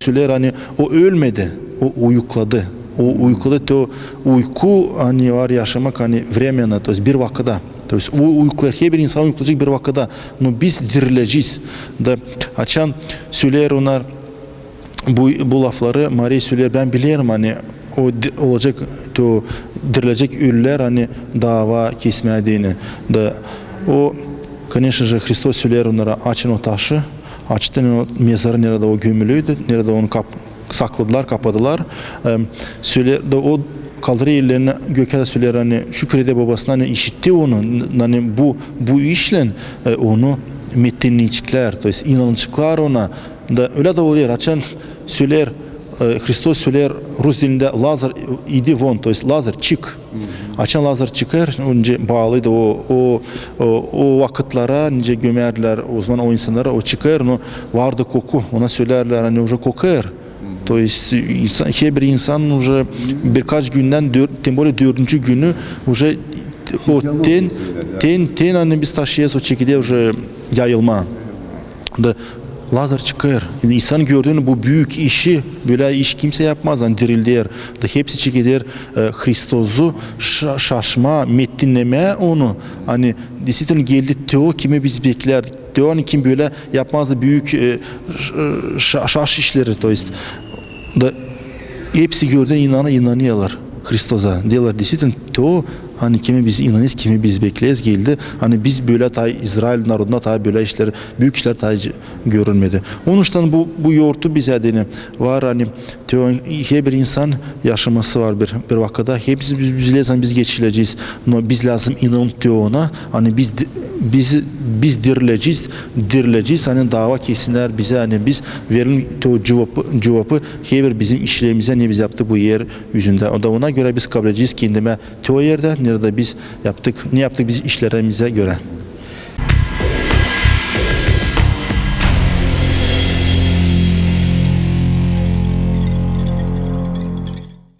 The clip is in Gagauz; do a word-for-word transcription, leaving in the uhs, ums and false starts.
söleer, ani o ölmedi, o uyukladı. O uyukladı, te o uyku, ani var yaşamak, ani временно, то есть bir vakıda. То есть o uyuklar, herbir insan uyuklacek bir vakıda, no biz dirilecez. Da açan söleer onnar bu, bu lafları, Mariya söleer, bän bilerim, ani o di-, olacek, te o dirilecek ölülär, ani daava kesmää deyni. Da o, конечно же, Hristos söleer onnara, açın o taşı, açtı o mezarı, neredä o gömülüydü, neredä onu kap-, sakladılar, kapadılar. Em, söleer, da o kaldırêr ellerini gökä, söleer, ani şükür eder Bobasına, ani işitti onu, n-, ani bu, bu işlän, e, onu mettinneyeceklär, то есть inanaceklar ona. Da ölä dä olêr, açan söleer, e, Hristos söleer rus dilindä: «Лазарь, иди вон», то есть «Лазарь, çık». Açan Lazar çıkêr, öncä baalıydı o, o, o, o vakıtlara, nicä gömärdilär o zaman o insannarı, o çıkêr, no vardı koku, ona sölärlär, ani uje kokêr. То есть insan, herbir insan uje birkaç gündän, dört, тем более dördüncü günü uje o ten, ten, ten, ani biz taşıyêrız, o çekeder uje yayılmaa. Da Lazar çıkêr. İnsan gördüünü bu büük işi, bölä iş kimsä yapmaz, ani dirildär. Da hepsi çekeder, e, Hristozu şa-, şaşmaa, mettinnemää onu. Ani действительно geldi te o, kimi biz beklärdik. Te o, ani kim bölä yapmazdı büük, e, ş-, şa-, şaş işleri, то есть. Da hepsi gördüünü inana-, inanêrlar Hristoza. Deerlär, действительно te o, ani kimi biz inanêrız, kimi biz bekleeriz, geldi. Ani biz bölä taa İzrail narodunda taa bölä işleri, büük işleri taa hiç görünmedi. Onuştan bu, bu yortu bizä deyni var, ani te o, herbir insan yaşaması var bir, bir vakıda. Hepsi biz, biz lääzım, biz geçilecez. No biz lääzım inanıp te ona, ani biz di-, biz, biz dirilecez, dirilecez, ani daava kesinnär bizä, ani biz verelim te o cuvabı, cuvabı herbir bizim işlerimizä, ne biz yaptık bu er üzündä. O da ona görä biz kabledecez kendimä te o erdä, neredä biz yaptık, ne yaptık biz işlerimizä görä.